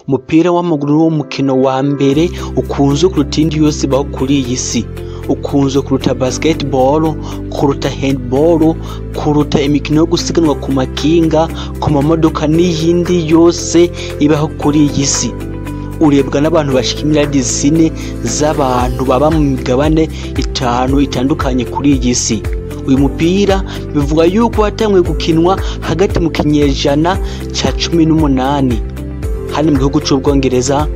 Umupira w'amaguru niwo mukino wa mbere ukunzwe kuruta iyindi yose ibaho kuri iyi si. Ukunzwe kuruta basketball, kuruta handball, kuruta imikino yo gusiganwa ku makinga, ku mamodoka n'iyindi yose ibaho kuri iyi si. Urebwa n'abantu bashika imiliyaridi 4 z'abantu baba mu migabane 5 itandukanye kuri iyi si. Uyu mupira bivuga yuko watanguye gukinwa hagati mu kinyejana ca 18 hano mu gihugu c'Ubwongereza,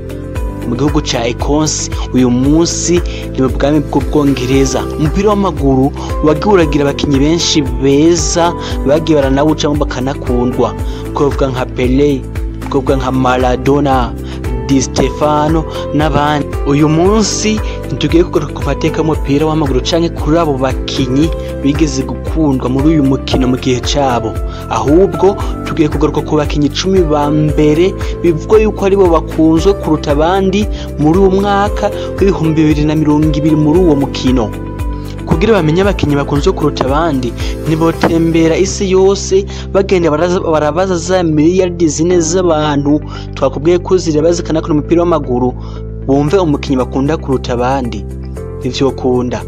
mu gihugu ca Ecosse. Uyu munsi ni mu bwami bw'Ubwongereza. Umupira w'amaguru wagiye uragira abakinyi benshi beza bagiye baranawucamo bakanakundwa, twavuga nka Pele, twavuga nka Maradona, Di Stefano n'abandi. Uyu munsi ntitugiye kugaruka ku mateka y'umupira w'amaguru canke kuri abo bakinyi bigeze gukundwa muri uyu mukino mu gihe cabo, ahubwo tugiye kugaruka ku bakinyi 10 ba mbere bivugwa yuko aribo bakunzwe kuruta abandi muri uwo mwaka w'2020 muri uwo mukino. Kugira bamenye abakinyi bakunzwe kuruta abandi, ntibotembera isi yose bagenda barabaza za miliyaridi 4 z'abantu twakubwiye ko zireba zikanakora umupira w'amaguru, bumve umukinyi bakunda kuruta abandi. Ntivyokunda.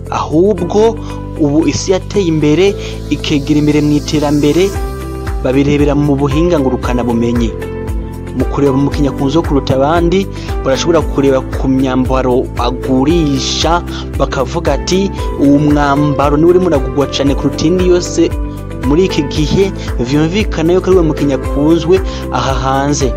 Ahubwo ubu isi yateye imbere, ikegera imbere mu iterambere, babirebera mu buhinga ngurukana bumenyi. Mu kureba umukinyi akunzwe kuruta abandi, barashobora kureba ku myambaro agurisha, bakavuga ati uwu mwambaro niwe urimo uragurwa cane kuruta iyindi yose muri iki gihe, vyumvikana yuko ariwe mukinyi akunzwe aha hanze.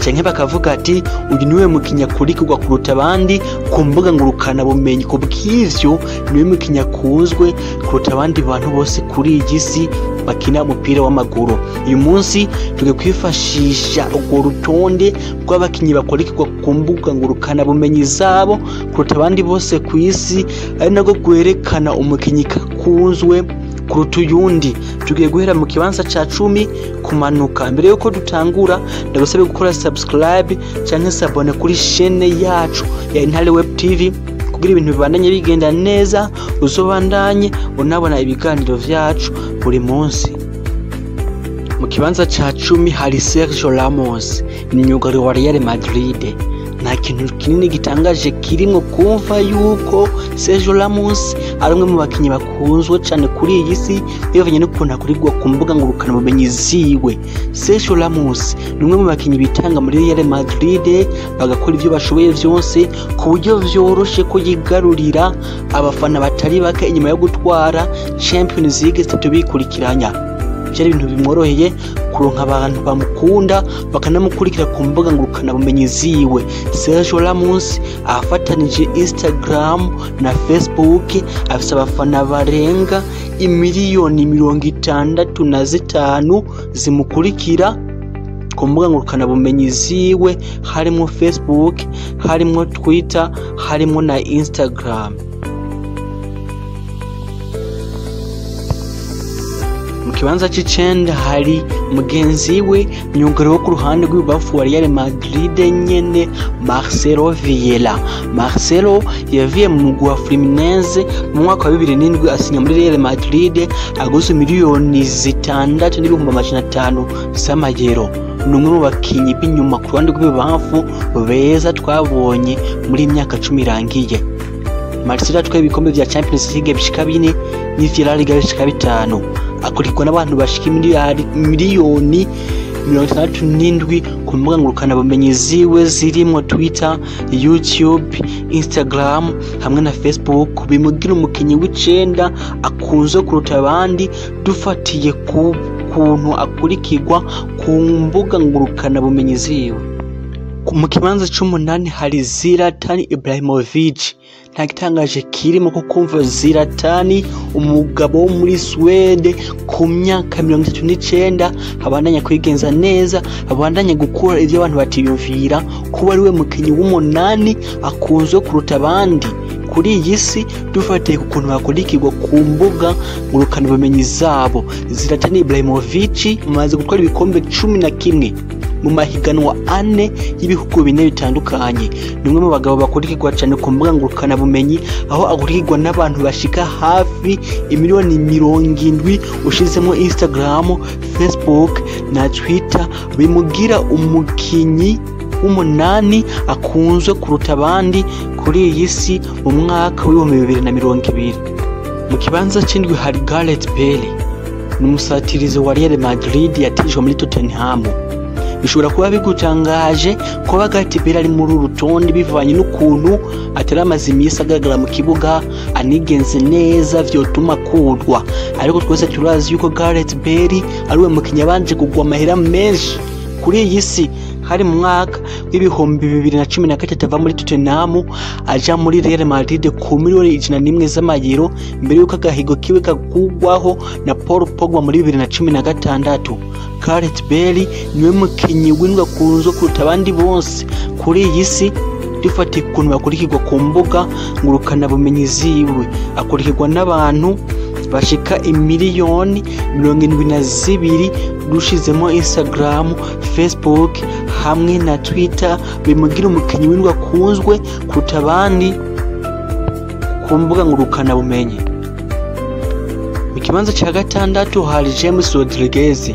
Canke bakavuga ati uyu niwe mukinyi akurikirwa kuruta abandi ku mbuga ngurukana bumenyi, ku bw'ivyo niwe mukinyi akunzwe kuruta abandi bantu bose kuri iyi si bakina umupira w'amaguru. Uyu munsi tugiye kwifashisha urwo rutonde rw'abakinyi bakurikirwa ku mbuga ngurukana bumenyi zabo kuruta abandi bose ku isi, ari narwo rwerekana umukinyi akunzwe kuruta uyundi. Tugiye guhera mu kibanza ca 10 kumanuka. Mbere yuko dutangura, ndagusabe gukora subscribe canke s'abonner kuri chaîne yacu ya Intare Web TV kugira ibintu bibandanye bigenda neza, uzobandanye unabona ibiganiro vyacu buri munsi. Mu kibanza ca 10 hari Sergio Ramos, ni myugariro wa Real Madrid. Nta kintu kinini gitangaje kirimwo kumva yuko Sergio Ramos ari umwe mu bakinyi bakunzwe cane kuri iyi si, bivanye n'ukuntu akurikirwa ku mbuga ngurukana bumenyi ziwe. Sergio Ramos ni umwe mu bakinyi bitanga muri Real Madrid, bagakora ivyo bashoboye vyose ku buryo vyoroshe ko yigarurira abafana batari bake inyuma yo gutwara Champions League 3 bikurikiranya. Vyari ibintu bimworoheye kuronka abantu bamukunda bakanamukurikira ku mbuga ngurukana bumenyi ziwe. Sergio Ramos afatanije Instagram na Facebook afise abafana barenga imiliyoni 65 zimukurikira ku mbuga ngurukana bumenyi ziwe, harimwo Facebook, harimwo Twitter, harimwo na Instagram. Mu kibanza c'icenda hari mugenzi we myugariro wo ku ruhande rw'ibubafu wa Real Madrid nyene, Marcelo Vieira. Marcelo yavuye mu mugwi wa Fluminense mu mwaka wa 2007 asinya muri Real Madrid aguze miliyoni 6,500,000 z'amayero. Ni umwe mu bakinyi b'inyuma ku ruhande rw'ibubamfu beza twabonye muri imyaka 10 irangiye. Marcelo atwaye ibikombe vya Champions League bishika 4 n'ivya La Liga bishika 5. Akurikirwa n'abantu bashika miliyoni 67 ku mbuga ngurukana bumenyi ziwe zirimwo Twitter, YouTube, Instagram hamwe na Facebook. Bimugira umukinyi w'icenda akunzwe kuruta abandi dufatiye ku kuntu akurikirwa ku mbuga ngurukana bumenyi ziwe. Mu kibanza c'umunani hari Zlatan Ibrahimovic. Nta gitangaje kirimo ko kumva Zlatan, umugabo wo muri Swede, ku myaka 39 abandanya kwigenza neza, abandanya gukora ivyo abantu batiyumvira, kuba ari we mukinyi w'umunani akunzwe kuruta abandi kuri iyi si dufatiye ku kuntu bakurikirwa ku mbuga ngurukana bumenyi zabo. Zlatan Ibrahimovic amaze gutwara ibikombe 11 mu mahiganwa ane y'ibihugu bine bitandukanye. Ni umwe mu bagabo bakurikirwa cyane ku mbuga ngurukanabumenyi, aho akurikirwa n'abantu bashika hafi 70 miliyoni ushizemo Instagram, Facebook na Twitter, bimugira umukinyi w'umunani akunzwe kuruta abandi kuri iyi si mu mwaka w'2020. Mu kibanza c'indwi hari Gareth Bale, ni umusatirizi wa Real Madrid yatijwe muri Tottenham. Bishobora kuba bigutangaje kuba Gareth Bale ari muri uru rutonde bivanye n'ukuntu atari amaze iminsi agaragara mu kibuga anigenze neza vyotuma akundwa, ariko twese turazi yuko Gareth Bale ari we mukinyi yabanje kugwa amahera menshi kuri iyi si. Hari mu mwaka w'2013 ava muri Tottenham aja muri Real Madrid ku miliyoni 101 z'amayero, mbere yuko agahigo kiwe kakugwaho na Paul Pogba muri 2016. Gareth Bale niwe mukinyi w'indwi akunzwe kuruta abandi bose kuri iyi si, dufatiye ukuntu bakurikirwa ku mbuga ngurukanabumenyi ziwe. Akurikirwa n'abantu bashika 72 miliyoni dushizemo Instagram, Facebook hamwe na Twitter, bimugira umukinyi w'indwi akunzwe kuruta abandi ku mbuga ngurukanabumenyi. Mu kibanza ca gatandatu hari James Rodriguez.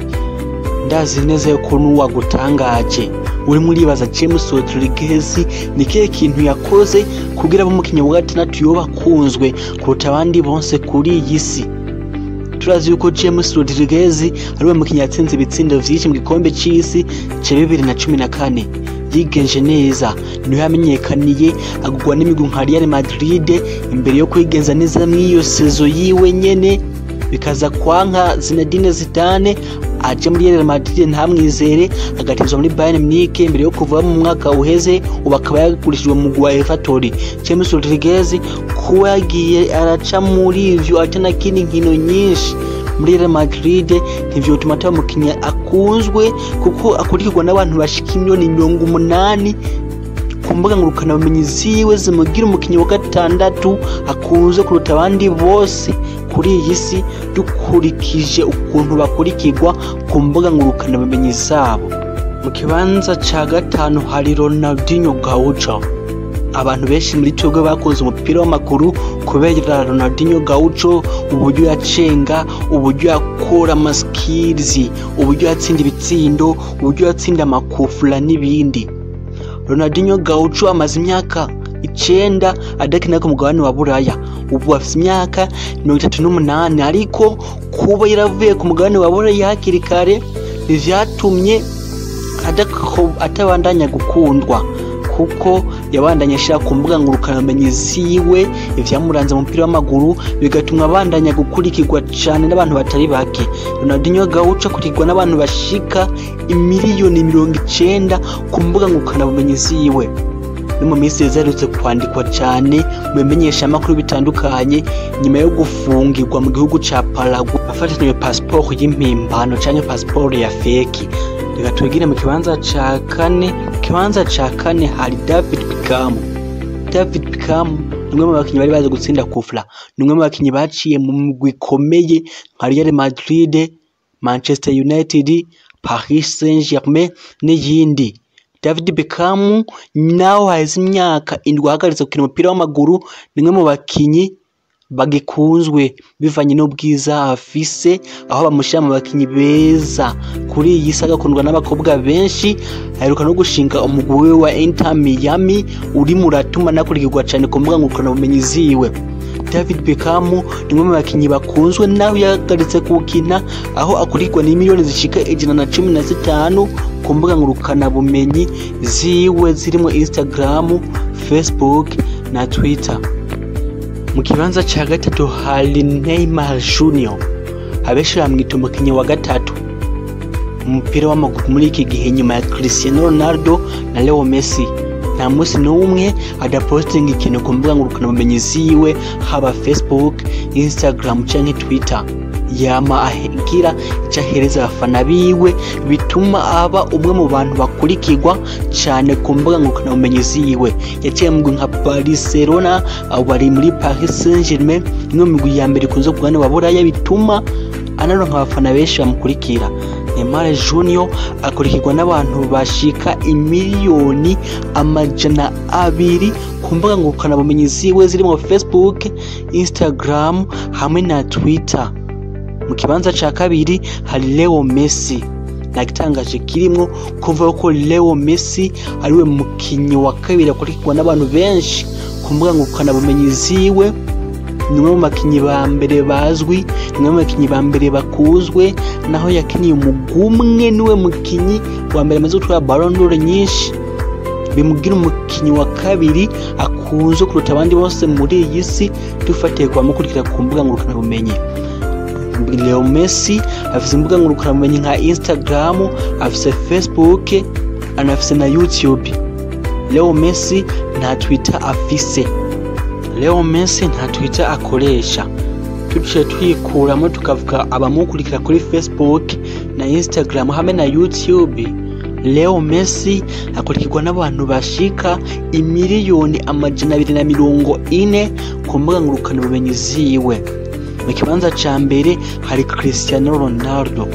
Ndazi neza yuko n'uwagutangaje urimo uribaza James Rodriguez ni kihe kintu yakoze kugira abe umukinyi wa gatandatu yoba akunzwe kuruta abandi bose kuri iyi si. Turazi yuko James Rodriguez ari we mukinyi yatsinze ibitsindo vyinshi mu gikombe c'isi ca 2014. Yigenje neza, niho yamenyekaniye, agurwa n'imigwi nka Real Madrid imbere yo kwigenza neza mw'iyo saison yiwe nyene, bikaza kwanka Zinedine Zidane aje muri Real Madrid ntamwizere, agatizwa muri Bayern Munich imbere yo kuva mu mwaka uheze, ubu akaba yagurishijwe mu mugwi wa Everton. James Rodriguez kuba yagiye araca muri ivyo atanakina inkino nyinshi muri Real Madrid ntivyotuma ataba umukinyi akunzwe, kuko akurikirwa n'abantu bashika 80 miliyoni ku mbuga ngurukanabumenyi ziwe, zimugira umukinyi wa gatandatu akunzwe kuruta abandi bose kuri iyi si dukurikije ukuntu bakurikirwa ku mbuga ngurukanabumenyi zabo. Mu kibanza ca gatanu hari Ronaldinho Gaucho. Abantu benshi muri twebwe bakunze umupira w'amaguru kubera Ronaldinho Gaucho, uburyo yacenga, uburyo yakora amaskills, uburyo yatsinda ibitsindo, uburyo yatsinda amakufura n'ibindi. Ronaldinho Gaucho amaze imyaka 9 adakina ku mugabane wa Buraya, ubu afise imyaka 38, ariko kuba yaravuye ku mugabane wa Buraya hakiri kare ntivyatumye atabandanya gukundwa, kuko yabandanya ashira ku mbuga ngurukanabumenyi ziwe ivyamuranze mu mupira w'amaguru, bigatuma abandanya gukurikirwa cane n'abantu batari bake. Ronaldinho Gaucho akurikirwa n'abantu bashika 90 miliyoni ku mbuga ngurukanabumenyi ziwe. No mu minsi zaherutse kwandikwa cane mu bimenyeshamakuru bitandukanye nyuma yo gufungirwa mu gihugu ca Paraguay afatanywe pasiporo y'impimbano canke pasiporo ya fake. Reka twigire mu kibanza ca kane. Mu kibanza ca kane hari David Beckham. David Beckham ni umwe mu bakinyi bari bazi gutsinda kufra, ni umwe mu bakinyi baciye mu migwi ikomeye nka Real Madrid, Manchester United, Paris Saint-Germain n'iyindi. David Beckham naho haheze imyaka 7 ahagaritse gukina umupira w'amaguru, ni umwe mu bakinyi bagikunzwe bivanye n'ubwiza afise, aho bamushyira mu bakinyi beza kuri iyi si, agakundwa n'abakobwa benshi. Aheruka no gushinga umugwi we wa Inter Miami urimo uratuma anakurikirwa cyane ku mbuga ngurukanabumenyi ziwe. David Beckham ni umwe mu bakinyi bakunzwe naho yahagaritse kuwukina, aho akurikirwa n'imiliyoni zishika 115 ku mbuga ngurukanabumenyi ziwe zirimo Instagram, Facebook na Twitter. Mu kibanza ca gatatu hari Neymar Junior. Abenshi bamwita umukinyi wa gatatu umupira w'amaguru muri iki gihe nyuma ya Cristiano Ronaldo na Leo Messi. Nta munsi n'umwe adapostinga ikintu ku mbuga ngurukanabumenyi ziwe, haba Facebook, Instagram canke Twitter. Yama agira ico ahereza abafana biwe, bituma aba umwe mu bantu bakurikirwa cane ku mbuga ngurukanabumenyi ziwe. Yaciye mu mugwi nka Barcelona, abo bari muri Paris Saint-Germain, imwe mu migwi ya mbere ikunze ku mugabane wa Buraya, bituma anaronka abafana benshi bamukurikira. Neymar Junior akurikirwa n'abantu bashika 200,000,000 ku mbuga ngurukanabumenyi ziwe zirimo Facebook, Instagram hamwe na Twitter. Mu kibanza ca kabiri hari Leo Messi. Nta gitangaje kirimwo kuvuga ko Leo Messi ariwe mukinyi wa kabiri akurikirwa n'abantu benshi ku mbuga ngurukanabumenyi ziwe. Ni umwe mu bakinyi ba mbere bazwi, ni umwe mu bakinyi ba mbere bakuzwe, naho yakiniye umugwi umwe, niwe mukinyi wa mbere amaze gutwara Ballon d'Or nyinshi, bimugira umukinyi wa kabiri akunzwe kuruta abandi bose muri iyi si dufatiye ku bamukurikira ku mbuga ngurukanabumenyi. Leo Messi afise imbuga ngurukanabumenyi nka Instagram, afise Facebook, anafise na YouTube. Leo Messi nta Twitter afise. Leo Messi nta Twitter akoresha. Tuciye twikuramo tukavuga abamukurikira kuri Facebook na Instagram hamwe na YouTube, Leo Messi akurikirwa n'abantu bashika 240,000,000 ku mbuga ngurukanabumenyi ziwe. Mu kibanza ca mbere hari Cristiano Ronaldo,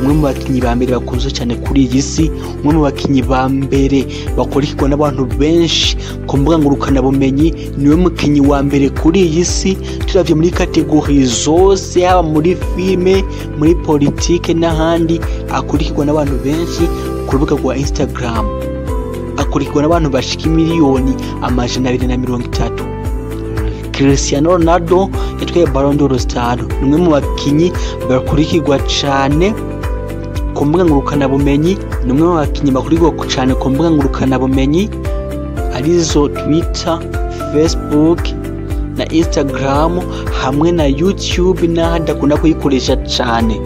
umwe mu bakinyi ba mbere bakunzwe cyane kuri iyi si, umwe mu bakinyi ba mbere bakurikirwa n'abantu benshi ku mbuga ngurukanabumenyi, niwe mukinyi wa mbere kuri iyi si turavye muri kategori zose, haba muri filime, muri politike n'ahandi, akurikirwa n'abantu benshi ku rubuga rwa Instagram. Akurikirwa n'abantu bashika 230,000,000. Cristiano Ronaldo yatwaye Ballon d'Or 5, ni umwe mu bakinyi bakurikirwa cane ku mbuga ngurukanabumenyi, ni umwe mu bakinyi bakurikirwa cane ku mbuga ngurukanabumenyi arizo Twitter, Facebook na Instagram hamwe na YouTube, n'ahandi akunda kuyikoresha cane.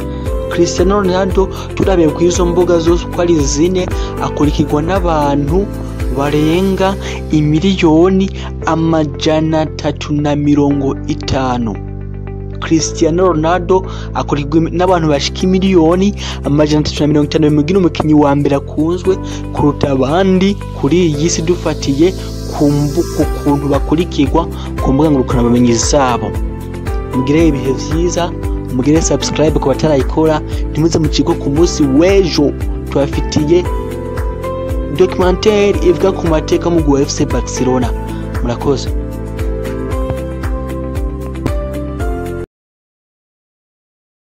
Cristiano Ronaldo turabiye ku izo mbuga zose uko ari zine akurikirwa n'abantu barenga 350,000,000. Cristiano Ronaldo akurikirwa n'abantu bashika 350,000,000, bimugira umukinyi wa mbere akunzwe kuruta abandi kuri iyi si dufatiye ku kuntu bakurikirwa ku mbuga ngurukanabumenyi zabo. Mugire ibihe vyiza, mugire subscribe ku batarayikora, ntimuze mucikwe ku munsi w'ejo tubafitiye documentaire ivuga ku mateka y'umugwi wa FC Barcelona. Murakoze.